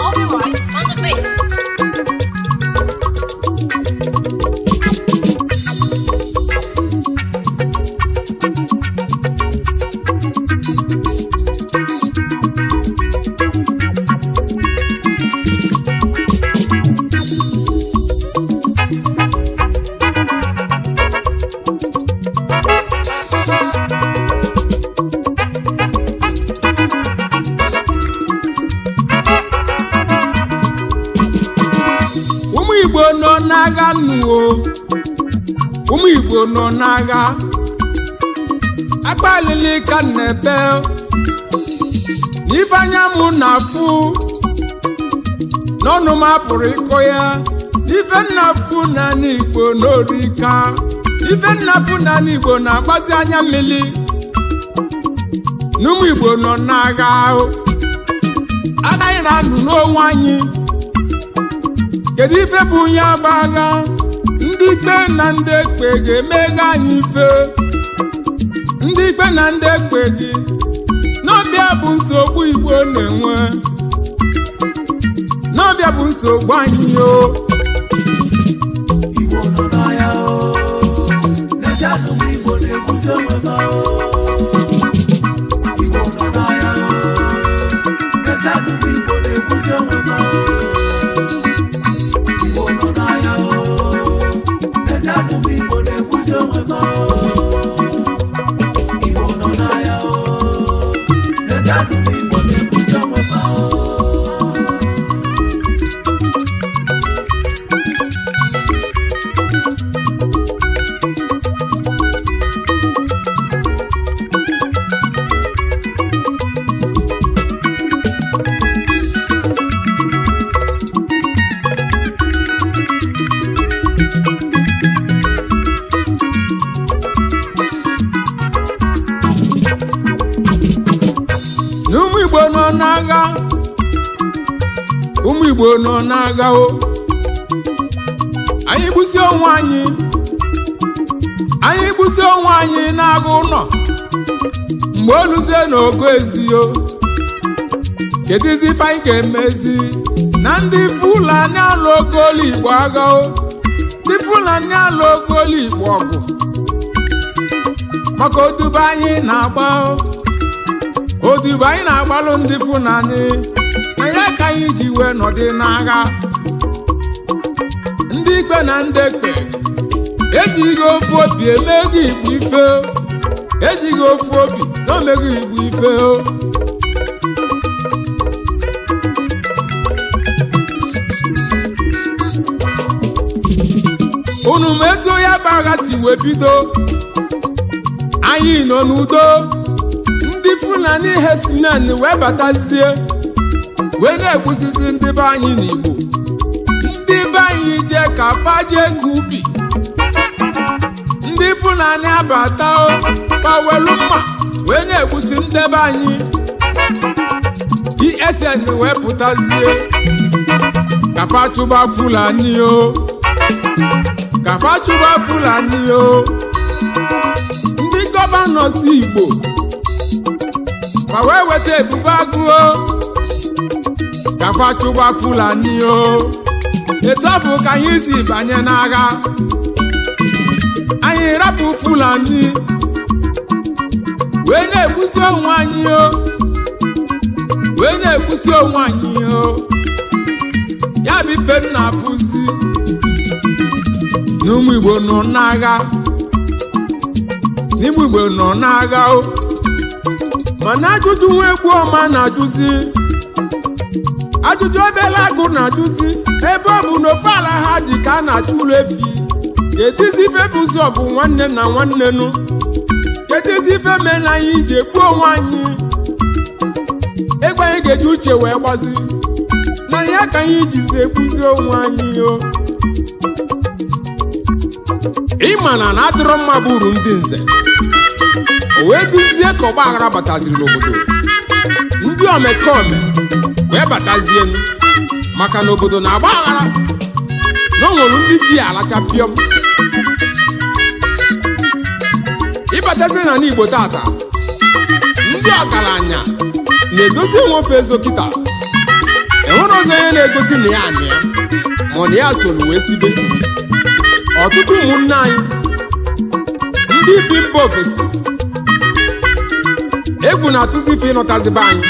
Obi Rice on the beat. Ụmụ Igbo nọ n'agha nnuo, ụmụ Igbo nọ n'agha. Akpalili ka na-ebe n'ife anya mụ na-afụ n'ọnụ m apụrụ ịkọ ya. Ife nna-afụ n'ala Igbo n'orika, ife nna-afụ n'ala Igbo na-agbazi anya mmiri n'ụmụ Igbo nọ n'agha. Anaghị na-anụ n'onwe anyị. Kedu ife bụ ya bụ agha? Ndị ikpe na ndị ekpe ga-emeghe anyị ife. Ndị ikpe na ndị ekpe gị n'ọbịa bụ nsogbu Igbo na-enwe, n'ọbịa bụ nsogbu anyị o. Igbo nọ n'agha o, n'ezi akụkụ Igbo na-ekwusi onwe fa o. Igbo nọ n'agha o, n'ezi akụkụ Igbo na-ekwusi onwe fa o. Igbo nọ n'agha o, n'ezi akụkụ Igbo na-ekwusi onwe fa o. Igbo nọ n'agha o, n'ezi akụkụ Igbo na-ekwusi onwe fa o. Na ụmụ Igbo nọ n'agha, ụmụ Igbo nọ n'agha o. Anyị gbusi onwe anyị, anyị gbusi onwe anyị n'agha ụlọ. Mgbe oluzie n'ogo ezio, kedụzi ife anyị ga-emezi na ndị Fulani alụ okoli Igbo agha o? Ndị Fulani alụ okoli Igbo ọgụ maka odube anyị na-agba o. Odibo anyị na-agbalụ ndị Fulani na ya ka anyị ji wee nọdị n'agha. Ndị ikpe na ndị ekpe ejighị ofu obi emego Igbo ife, ejighị ofu obi na omego Igbo ife o. Unu ma etu ya bụ agha si wee bido? Anyị nọ n'udo, ndị Fulani herdsmen wee batazie wee na-egbusisi ndị be anyị n'Igbo. Ndị be anyị jee ka fa jee ka ubi, ndị Fulani abata o, fa welu mma wee na-egbusi ndị be anyị. ESN wee pụtazie ka fa chụba Fulani o, ka fa chụba Fulani o. Ndị gọvanọ si Igbo ma wee weta ebube agụo ka fa chụba Fulani o. Etu afọ ka anyị si banye n'agha, anyị rapụ Fulani wee na-egbusi onwe anyị o, wee na-egbusi onwe anyị o. Ya bụ ife m na-afụzi n'ụmụ Igbo nọ n'agha, n'ụmụ Igbo nọ n'agha o. Mana ajụjụ nwa egwu ọma na-ajụzi, ajụjụ obere agụ na-ajụzi, ebe ọ bụ na ofe ala ha ji ka a na-achụ ụlọ efi, kedizi ife bụzi ọgụ nwanne na nwanne nụ? Kedizi ife mere anyị ji egbu onwe anyị? Egbe anyị ga-eji uche wee gbazi na ya ka anyị jizi egbuzi onwe anyị o. Ịma na na adịrọ mma bụ uru ndị nze. O wee duzie ka ọgba aghara bataziri n'obodo, ndị omekome wee batazie, maka na obodo na-agba aghara, na o nwere ndị ji ya alacha pịọm. Ịbatazie n'ala Igbo tata, ndị ọgaranya na-ezozi enwefe ezo. Kịta enwere ọzọ onye na-egosi na ya anị ya, ma ọ na ya soro wee sibe. Ọtụtụ ụmụnne anyị ndị bi mba ofesi, egwu na-atụzi ife ịnọtazibe anyị,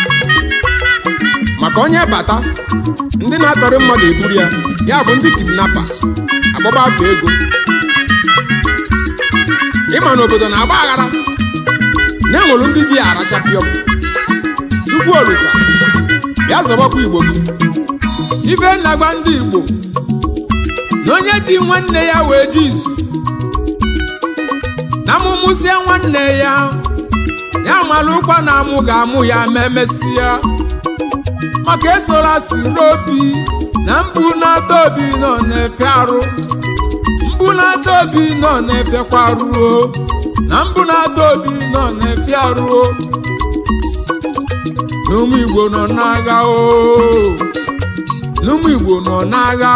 maka onye bata, ndị na-atọrị mmadụ eburu ya, ya bụ ndị kidnapper, agbaba afọ ego. Ịma na obodo na-agba aghara, na-enwere ndị ji ya arachapịọm. Tupu Olisa bịa zọbakwa Igbo gị, ife nnagba ndị Igbo na onye ji nwanne ya wee ji izu na mụmụsie nwanne ya, ya malụkwa na amụ ga-amụ ya ma emesịa, maka esola siri obi na mbụ na-ata obi nọ na-efe arụ, mbụ na-ata obi nọ na-efekwa arụ, na mbụ na-ata obi nọ na-efe arụ, na ụmụ Igbo nọ n'agha o, na ụmụ Igbo nọ n'agha.